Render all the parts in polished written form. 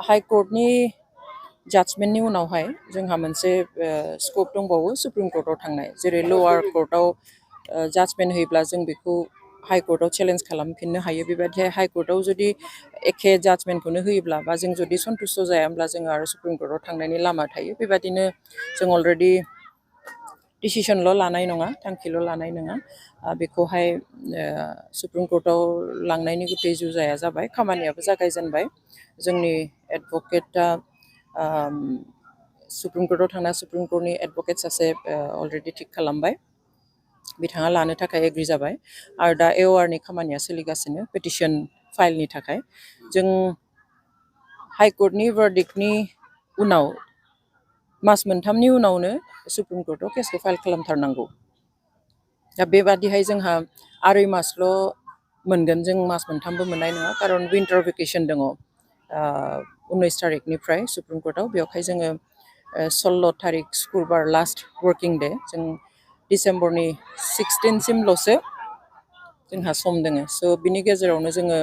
High कर्टनि जाजमेन्टनि उनावहाय जोंहा मोनसे स्कप दंबावो सुप्रिम कर्टआव थांनाय जेरै लवार कर्टआव जाजमेन्ट होयोब्ला जों बेखौ हाइ कर्टआव चेलेन्ज खालामफिननो हायो बेबायदि हाइ कर्टआव जुदि एखे जाजमेन्टखौनो होयोब्ला बा जों जुदि सन्तुष्ट जायाब्ला जों आरो सुप्रिम कर्टआव थांनायनि लामा थायो बेबायदिनो जों अलरेडि डिसिसनल' लानाय नङा थांखिल' लानाय नङा बेखौहाय सुप्रिम कर्टआव लांनायनि गुतै जुजाया जाबाय खामानियाबो जागायजेनबाय जोंनि एडभकेटआ सुप्रिम कर्टआव थांना सुप्रिम कर्टनि एडभकेट सासे अलरेडि थिक खालामबाय बिथाङा लानो थाखाय एग्रि जाबाय आरो दा एवारनि खामानिया सोलिगासिनो पेटिशन फाइलनि थाखाय जों हाइ कर्टनि भार्डिक्टनि उनाव मास मोनथामनि उनावनो सुप्रिम कर्टआव केसखौ फाइल खालामथारनांगौ दा बेबादिहाय जोंहा 2 मासल' मोनगोन जों मास मोनथामबो मोननाय नङा खारन विन्टार भेकेसन दङ 19 तारिखनिफ्राय सुप्रिम कर्टआव बेवहाय जोङो 16 तारिख शुक्रबार लास्ट वर्किं डे जों डिसेम्बरनि 16 सिमल'सो जोंहा सम दोङो स' बिनि गेजेरावनो जोङो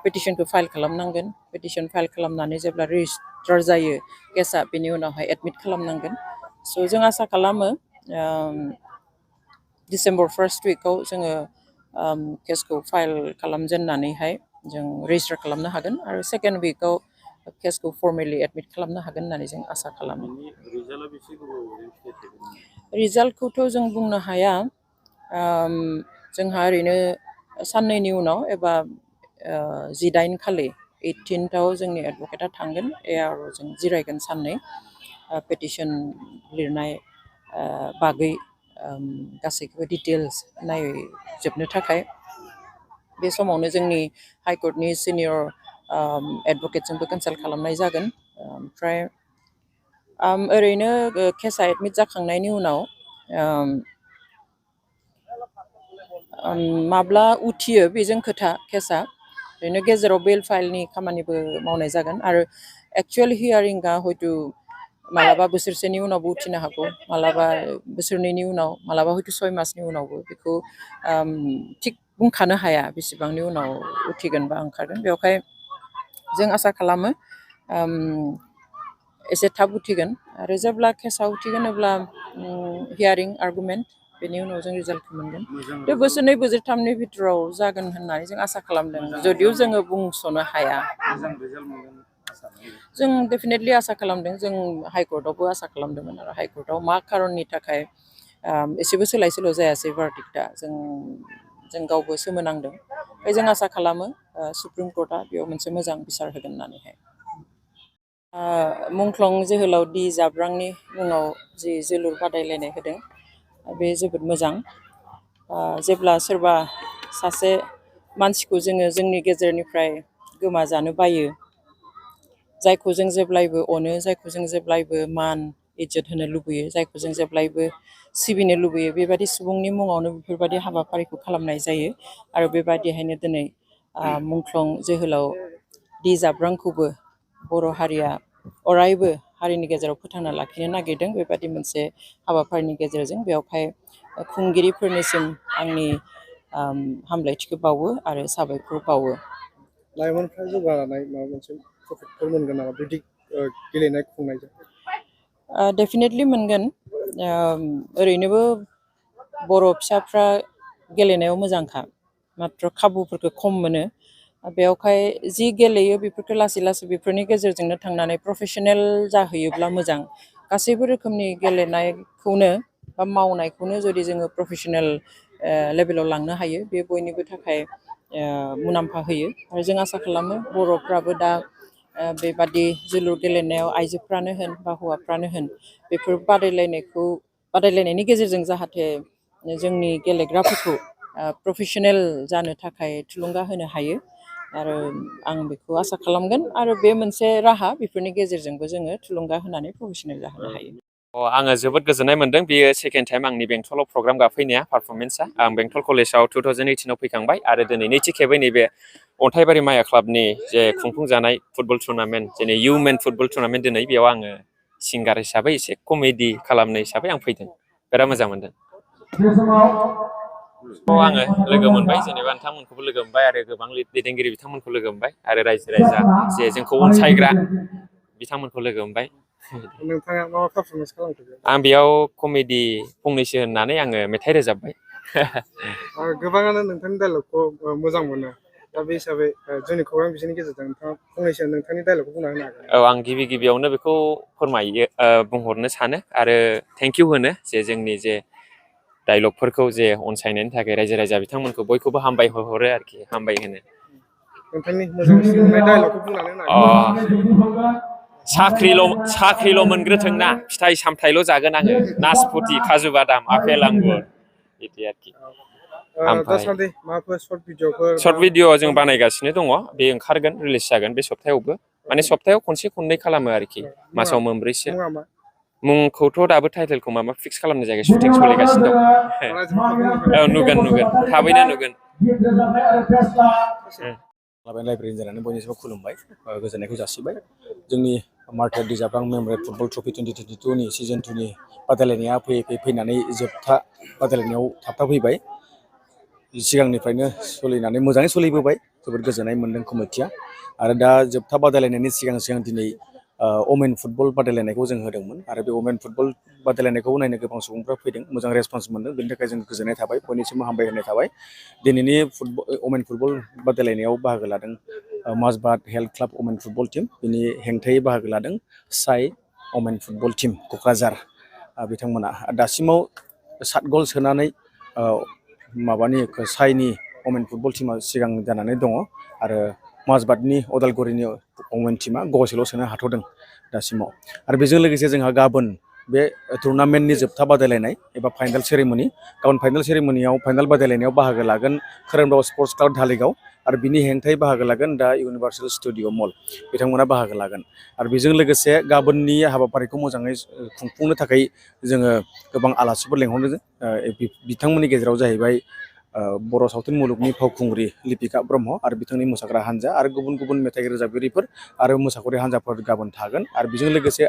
पेटिशनखौ फाइल खालामनांगोन पेटिशन फाइल खालामनानै जेब्ला रेजिस्टार जायो केसआ बेनि उनावहाय एडमिट खालामनांगोन स' जों आसा खालामो डिसेम्बर फार्स्ट उइकआव जोङो केसखौ फाइल खालामजेननानैहाय जों रेजिस्टार खालामनो हागोन आरो सेकेन्ड उइकआव केसखौ फर्मेलि एडमिट खालामनो हागोन होननानै जों आसा खालामो रिजाल्टखौथ' जों बुंनो हाया जोंहा ओरैनो साननैनि उनाव एबा 18 खालि 18th जोंनि एडभकेटआ थांगोन ARO जों जिरायगोन साननै पेटिशन लिरनाय बागै गासैखौबो डिटेल्स नायजोबनो थाखाय बे समावनो जोंनि हाइ कर्टनि सिनियर एडभकेटजोंबो कनसाल्ट खालामनाय जागोन ओमफ्राय ओरैनो केसआ एडमिट जाखांनायनि उनाव माब्ला उथियो बेजों खोथा केसआ ओरैनो गेजेराव बेल फाइलनि खामानिबो मावनाय जागोन आरो एक्चुवेल हियारिंआ हयथ' मालाबा बोसोरसेनि उनावबो उथिनो हागौ मालाबा बोसोरनैनि उनाव मालाबा हयथ' 6 मासनि उनावबो बेखौ थिग बुंखानो हाया बेसेबांनि उनाव उथिगोन बा ओंखारगोन बेवहाय जों आसा खालामो एसे थाब उथिगोन आरो जेब्ला केसआ उथिगोन अब्ला हियारिं आर्गुमेन्ट बेनि उनाव जों रिजाल्टखौ मोनगोन बे बोसोरनै बोसोरथामनि भितराव जागोन होननानै जों आसा खालामदों जदिव जोङो बुंस'नो हाया जों डेफिनेटलि आसा खालामदों जों हाइ कर्टआवबो आसा खालामदोंमोन आरो हाइ कर्टआव मा खारननि थाखाय एसेबो सोलाय सोल' जायासै भार्डिक्टआ जों गावबो सोमोनांदों ओमफ्राय जों आसा खालामो सुप्रिम कर्टआ बेयाव मोनसे मोजां बिसार होगोन होननानैहाय मुंख्लं जोहोलाव डि जाब्रांनि मुङाव जि जोलुर बादायलायनाय होदों बे जोबोद मोजां जेब्ला सोरबा सासे मानसिखौ जोङो जोंनि गेजेरनिफ्राय गोमाजानो बायो जायखौ जों जेब्लायबो अनो जायखौ जों जेब्लायबो मान इज्जत होनो लुबैयो जायखौ जों जेब्लायबो सिबिनो लुबैयो बेबायदि सुबुंनि मुङावनो बेफोरबायदि हाबाफारिखौ खालामनाय जायो आरो बेबायदिहायनो दिनै मुंख्लं जोहोलाव डि जाब्रांखौबो बर' हारिया अरायबो हारिनि गेजेराव फोथांना लाखिनो नागिरदों बेबायदि मोनसे हाबाफारिनि गेजेरजों बेवहाय खुंगिरिफोरनिसिम आंनि हामलायथिखौ बावो आरो साबायखर बावो लाइमोनफ्रा जौगानाय माबा मोनसे प्रफिटफोर मोनगोन नामा बिदि गेलेनाय खुंनायजों डेफिनेटलि मोनगोन ओरैनोबो बर' फिसाफ्रा गेलेनायाव मोजांखा माथ्र खाबुफोरखौ खम मोनो बेवहाय जि गेलेयो बेफोरखौ लासै लासै बेफोरनि गेजेरजोंनो थांनानै प्रफेशनेल जाहैयोब्ला मोजां गासैबो रोखोमनि गेलेनायखौनो बा मावनायखौनो जुदि जोङो प्रफेशनेल लेभेलाव लांनो हायो बे बयनिबो थाखाय मुलाम्फा होयो आरो जों आसा खालामो बर'फ्राबो दा बेबादि जोलुर गेलेनायाव आइजोफ्रानो होन बा हौवाफ्रानो होन बेफोर बादायलायनायनि गेजेरजों जाहाथे जोंनि गेलेग्राफोरखौ प्रफेशनेल जानो थाखाय थुलुंगा होनो हायो आरो आं बेखौ आसा खालामगोन आरो बे मोनसे राहा बेफोरनि गेजेरजोंबो जोङो थुलुंगा होनानै प्रफेशनेल जाहोनो हायो आङो जोबोद गोजोननाय मोनदों बेयो सेकेन्ड टाइम आंनि बेंटलाव प्रग्राम गाफैनाया पारफरमेन्सआ आं बेंटल कलेजाव 2018 फैखांबाय आरो दिनै नैथि खेबै नैबे अन्थाइबारि माया क्लाबनि जे खुंफुंजानाय फुटबल टुर्नामेन्ट जेरै इउमेन फुटबल टुर्नामेन्ट दिनै बेयाव आङो सिंगार हिसाबै एसे कमेडि खालामनो हिसाबै आं फैदों बिराद मोजां मोनदों आङो लोगो मोनबाय जेनेबा नोंथांमोनखौबो लोगो मोनबाय आरो गोबां दैदेनगिरि बिथांमोनखौ लोगो मोनबाय आरो रायजो राजा जे जोंखौ अनसायग्रा बिथांमोनखौ लोगो मोनबाय। नोंथाङा मा पारफरमेन्स खालामखो? आं बेयाव कमेडि फंनैसो होननानै आङो मेथाइ रोजाबबाय। गोबाङानो नोंथांनि डायलगखौ मोजां मोनो दा बे हिसाबै जोंनि खौरां बिजोंनि गेजेरजों नोंथाङा फंनैसो नोंथांनि डायलगखौ बुंना होनो हागोन? औ आं गिबियावनो बेखौ फोरमायो बुंहरनो सानो आरो थेंक इउ होनो जे जोंनि जे डायलगफोरखौ जे अनसायनायनि थाखाय रायजो राजा बिथांमोनखौ बयखौबो हामबाय हरो आरोखि हामबाय होनो। नोंथांनि मोजांसिन मोननाय डायलगखौ बुंनानै होनो हागोन? साख्रिल' मोनग्रोथोंना फिथाइ सामथाइल' जागोन आङो नासपति काजु बादाम आफेल आंगुर बिदि आरोखि। ओमफ्राय दासान्दि माबाफोर सर्ट भिडिअफोर सर्ट भिडिअ जों बानायगासिनो दङ बे ओंखारगोन रिलिज जागोन बे सप्तायावबो माने सप्तायाव खनसे खननै खालामो आरोखि मासाव मोनब्रैसो। मुङा मा? मुंखौथ' दाबो टाइटेलखौ माबा फिक्स खालामनाय जायाखै शुटिं सोलिगासिनो दं। औ नुगोन थाबैनो नुगोन। लाइब्रेरियान जानानै बयनिसिमबो खुलुमबाय गोजोननायखौ जासिबाय। जोंनि मार्टिर दिजाब्रां मेमरियेल फुटबल ट्रफि 2022नि सिजन 2नि बादायलायनाया फैनानै जोबथा बादायलायनायाव थाबथाफैबाय। सिगांनिफ्रायनो सोलिनानै मोजाङै सोलिबोबाय जोबोद गोजोननाय मोनदों कमिटिया आरो दा जोबथा बादायलायनायनि सिगां दिनै वमेन फुटबल बादायलायनायखौ जों होदोंमोन आरो बे वमेन फुटबल बादायलायनायखौ नायनो गोबां सुबुंफ्रा फैदों मोजां रेसपन्स मोनदों बेनि थाखाय जों गोजोननाय थाबाय बयनिसिमबो हामबाय होनाय थाबाय। दिनैनि वमेन फुटबल बादायलायनायाव बाहागो लादों माजबात health club women football team बिनि हेंथायै बाहागो लादों साइ वमेन फुटबल टीम क'क्राझार बिथांमोना दासिमाव 7 गल सोनानै माबानि साइनि वमेन फुटबल टीमा सिगां जानानै दङ आरो माजबातनि अदालगुरिनि वमेन टीमा गलसेल' सोनो हाथ'दों दासिमाव। आरो बेजों लोगोसे जोंहा गाबोन बे टुर्नामेन्टनि जोबथा बादायलायनाय एबा फाइनाल सेरेमनि गाबोन फाइनाल सेरेमनियाव फाइनाल बादायलायनायाव बाहागो लागोन खोरोमदाव स्पर्ट्स क्लाब धालिगाव आरो बिनि हेंथायै बाहागो लागोन दा इउनिभार्सेल स्टुडिअ मल बिथांमोना बाहागो लागोन। आरो बेजों लोगोसे गाबोननि हाबाफारिखौ मोजाङै खुंफुंनो थाखाय जोङो गोबां आलासिफोर लेंहरदों बिथांमोननि गेजेराव जाहैबाय बर' सावथुन मुलुगनि फावखुंग्रि लिपिका ब्रह्म आरो बिथांनि मोसाग्रा हान्जा आरो गुबुन गुबुन मेथाइ रोजाबगिरिफोर आरो मोसाखावरि हान्जाफोर गाबोन थागोन आरो बेजों लोगोसे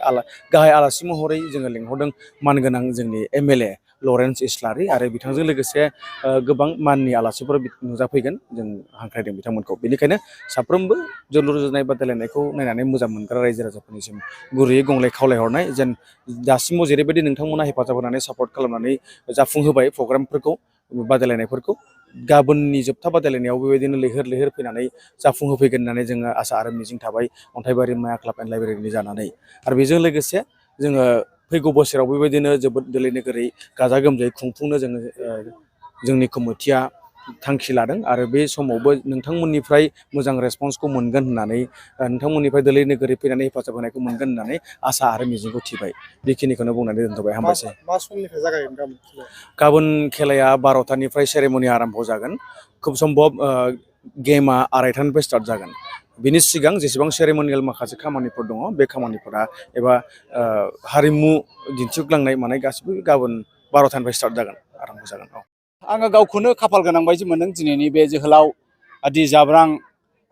गाहाय आलासि महरै जोङो लेंहरदों मानगोनां जोंनि MLA लरेन्स इस्लारि आरो बिथांजों लोगोसे गोबां माननि आलासिफोर नुजाफैगोन जों हांख्रायदों बिथांमोनखौ। बेनिखायनो साफ्रोमबो जोलुर जोनाय बादायलायनायखौ नायनानै मोजां मोनग्रा रायजो राजाफोरनिसिम गुरैयै गंग्लाय खावलायहरनाय जेन दासिमाव जेरैबायदि नोंथांमोना हेफाजाब होनानै सापर्ट खालामनानै जाफुंहोबाय प्रग्रामफोरखौ बादायलायनायफोरखौ गाबोननि जोबथा बादायलायनायाव बेबायदिनो लैहोर लैहोर फैनानै जाफुंहोफैगोन होननानै जोङो आसा आरो मिजिं थाबाय अन्थाइबारि माया क्लाब एन्ड लाइब्रेरिनि जानानै। आरो बेजों लोगोसे जोङो फैगौ बोसोराव बेबायदिनो जोबोद दोलै नोगोरै गाजा गोमजायै खुंफुंनो जोङो जोंनि कमिटिया थांखि लादों आरो बे समावबो नोंथांमोननिफ्राय मोजां रेसपन्सखौ मोनगोन होननानै नोंथांमोननिफ्राय दोलै नोगोरै फैनानै हेफाजाब होनायखौ मोनगोन होननानै आसा आरो मिजिंखौ थिबाय। बेखिनिखौनो बुंनानै दोनथ'बाय हामबायसै। मा समनिफ्राय जागायगोन गाबोन? गाबोन खेलाया 12थानिफ्राय सेरेमनि आरम्भ जागोन खुब सम्भब गेमा 2:30निफ्राय स्टार्ट जागोन। बिनि सिगां जेसेबां सेरेमनियेल माखासे खामानिफोर दङ बे खामानिफोरा एबा हारिमु दिन्थिग्लांनाय मानाय गासिबो गाबोन 12थानिफ्राय स्टार्ट जागोन आरम्भ जागोन। आङो गावखौनो खाफाल गोनां बायदि मोनदों दिनैनि बे जोहोलाव दिजाब्रां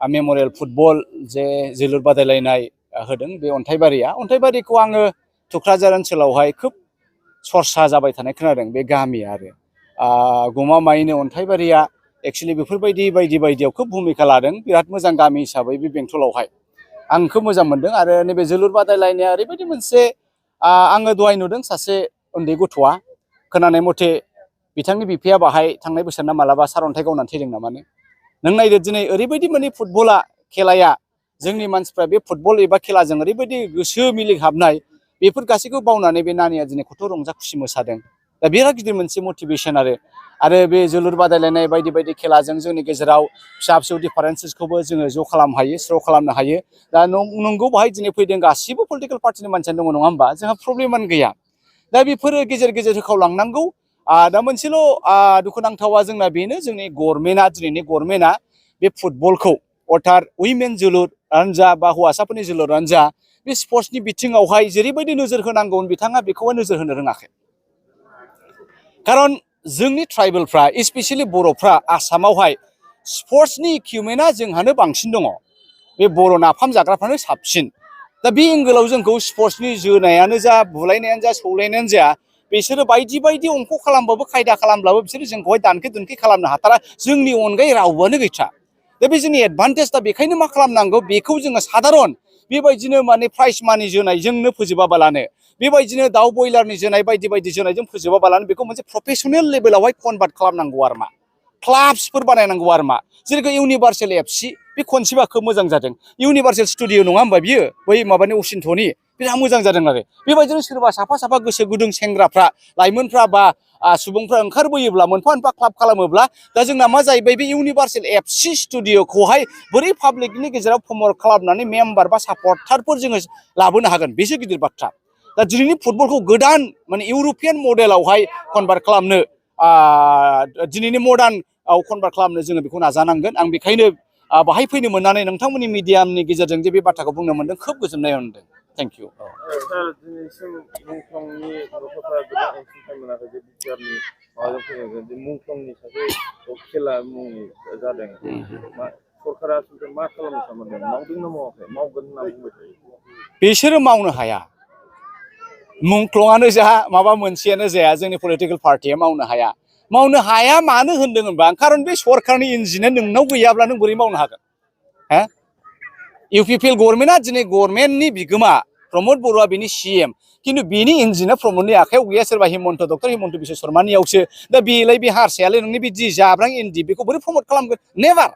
मेमरियेल फुटबल जे जोलुर बादायलायनाय होदों बे अन्थाइबारिखौ आङो थुक्राझार ओनसोलावहाय खोब सरसा जाबाय थानाय खोनादों बे गामिया आरो गमामायैनो अन्थाइबारिया एक्सुवेलि बेफोरबायदि बायदियाव खोब भुमिका लादों बिराद मोजां गामि हिसाबै बे बेंटलावहाय आं खोब मोजां मोनदों। आरो नैबे जोलुर बादायलायनाया ओरैबायदि मोनसे आङो दहाय नुदों सासे उन्दै गथ'आ खोनानाय मथे बिथांनि बिफाया बाहाय थांनाय बोसोरना मालाबा सारअन्थाइ गावनानै थैदों नामानो। नों नायदो दिनै ओरैबायदि माने फुटबला खेलाया जोंनि मानसिफ्रा बे फुटबल एबा खेलाजों ओरैबायदि गोसो मिलिहाबनाय बेफोर गासैखौ बावनानै बे नानिया दिनै खथ' रंजा खुसि मोसादों। दा बिराद गिदिर मोनसे मटिभेसन आरो बे जोलुर बादायलायनाय बायदि खेलाजों जोंनि गेजेराव फिसा फिसौ डिफारेन्सेसखौबो जोङो ज' खालामनो हायो स्र' खालामनो हायो। दा नंगौ बाहाय दिनै फैदों गासिबो पलिटिकेल पार्टिनि मानसियानो दङ नङा होमबा जोंहा प्रब्लेमानो गैया। दा बेफोरो गेजेर गेजेर होखावलांनांगौ। दा मोनसेल' दुखुनांथावा जोंना बेनो जोंनि दिनैनि गभर्नमेन्टआ बे फुटबलखौ अर्थात उइमेन जोलुरानो जा बा हौवासाफोरनि जोलुरानो जा बे स्पर्ट्सनि बिथिङावहाय जेरैबायदि नोजोर होनांगौमोन बिथाङा बेखौहाय नोजोर होनो रोङाखै। खारन जोंनि ट्राइबेलफ्रा स्पेसियेलि बर'फ्रा आसामावहाय स्पर्ट्सनि इकुइपमेन्टआ जोंहानो बांसिन दङ। बे बर' नाफाम जाग्राफ्रानो साबसिन। दा बे एंगोलाव जोंखौ स्पर्ट्सनि जोनायानो जा बुलायनायानो जा सौलायनायानो जा बिसोरो बायदि बायदि अंख खालामबाबो खायदा खालामब्लाबो बिसोरो जोंखौहाय दानखे दुनखे खालामनो हाथारा जोंनि अनगायै रावबोआनो गैथ्रा दा बे जोंनि एडभान्टेज दा बेखायनो मा खालामनांगौ बेखौ जोङो साधारन बेबायदिनो माने प्राइज मानि जोनायजोंनो फोजोबाबालानो बेबायदिनो दाउ बयलारनि जोनाय बायदि बायदि जोनायजों फोजोबाबालानो बेखौ मोनसे प्रफेसनेल लेभेलावहाय कनभार्ट खालामनांगौ आरो मा क्लाब्सफोर बानायनांगौ आरो मा जेरै इउनिभार्सेल एफसि बे कनसेप्टआ खोब मोजां जादों इउनिभार्सेल स्टुडिअ नङा होमबा बियो बै माबानि असिन्थ'नि बिराद मोजां जादों आरो बेबायदिनो सोरबा साफा साफा गोसो गुदुं सेंग्राफ्रा लाइमोनफ्रा बा सुबुंफ्रा ओंखारबोयोब्ला मोनफा मोनफा क्लाब खालामोब्ला दा जोंना मा जाहैबाय बे इउनिभार्सेल एफसि स्टुडिअखौहाय बोरै पाब्लिकनि गेजेराव प्रमट खालामनानै मेम्बार बा सापर्टारफोर जोङो लाबोनो हागोन बेसो गिदिर बाथ्रा दा दिनैनि फुटबलखौ गोदान माने इउर'पियान मडेलावहाय कनभार्ट खालामनो दिनैनि मडार्नआव कनभार्ट खालामनो जोङो बेखौ नाजानांगोन आं बेखायनो बाहाय फैनो मोननानै नोंथांमोननि मिडियामनि गेजेरजों जे बे बाथ्राखौ बुंनो मोनदों खोब गोजोननाय मोनदों थेंक इउ सार दिनैसिम मुंख्लंनि गथ'फोरा गोबां अनसुंथाइ मोनाखै जे बिटिआरनि माबाजों फैनाय जे मुंख्लंनि सासे खेला मुंनि जादों सरकारा मा खालामनो सानदों मावदोंना मावाखै मावगोन होनना बुंबाय थायो बिसोरो मावनो हाया मुंख्लंआनो जा माबा मोनसेयानो जाया जोंनि पलिटिकेल पार्टिया मावनो हाया मानो होनदों होनबा खारन बे सरकारनि इन्जिना नोंनाव गैयाब्ला नों बोरै मावनो हागोन हो इउपिपिएल गभर्नमेन्टआ दिनै गभर्नमेन्टनि बिगोमा प्रमद बर'आ बिनि सिएम खिन्थु बिनि इन्जिना प्रमदनि आखायाव गैया सोरबा डक्टर हिमन्त बिश्व शर्मानियावसो दा बेलाय बे हारसायालाय नोंनि बे जि जाब्रां इन्दि बेखौ बोरै प्रमट खालामगोन नेभार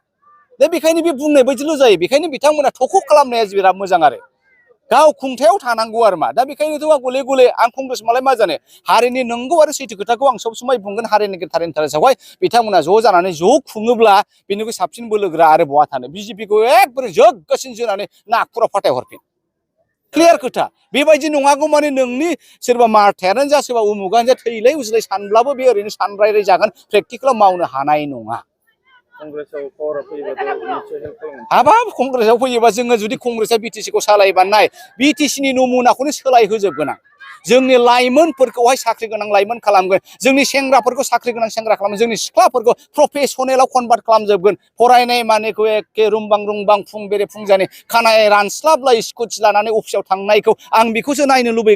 दा बेखायनो बे बुंनाय बायदिल' जायो बेखायनो बिथांमोना थख' खालामनाया बिराद मोजां आरो गाव खुंथायाव थानांगौ आरो मा दा बेखायनोथ' गले गले आं कंग्रेस मालाय मा जानो हारिनि नंगौ आरो सैथो खोथाखौ आं सब समाय बुंगोन हारिनि थारैनो इन्टारेस्टआवहाय बिथांमोना ज' जानानै ज' खुङोब्ला बेनिख्रुइ साबसिन बोलोगोरा आरो बहा थानो बिजेपिखौ एकदबारे जोगासिन जोनानै नागपुराव फाथायहरफिन क्लियार खोथा बेबायदि नङागौ माने नोंनि सोरबा मारथायानो जा सोरबा उमुगानो जा थैलाय उजिलाय सानब्लाबो बे ओरैनो सानरायराय जागोन प्रेक्टिकेलाव मावनो हानाय नङा कंग्रेसआव पावाराव फैयोबाथ' निश्चय हेल्प खालामगोन हाबाब कंग्रेसआव फैयोबा जोङो जुदि कंग्रेसआ बिटिसिखौ सालायोबा नाय बिटिसिनि नमुनाखौनो सोलायहोजोबगोन आं जोंनि लाइमोनफोरखौहाय साख्रि गोनां लाइमोन खालामगोन जोंनि सेंग्राफोरखौ साख्रि गोनां सेंग्रा खालामगोन जोंनि सिख्लाफोरखौ प्रफेसनेलाव कनभार्ट खालामजोबगोन फरायनाय मानेखौ एखे रुंबां फुं बेरे फुंजानि खानाय रानस्लाबलाय स्कुटि लानानै अफिसाव थांनायखौ आं बेखौसो नायनो लुबैगासिनो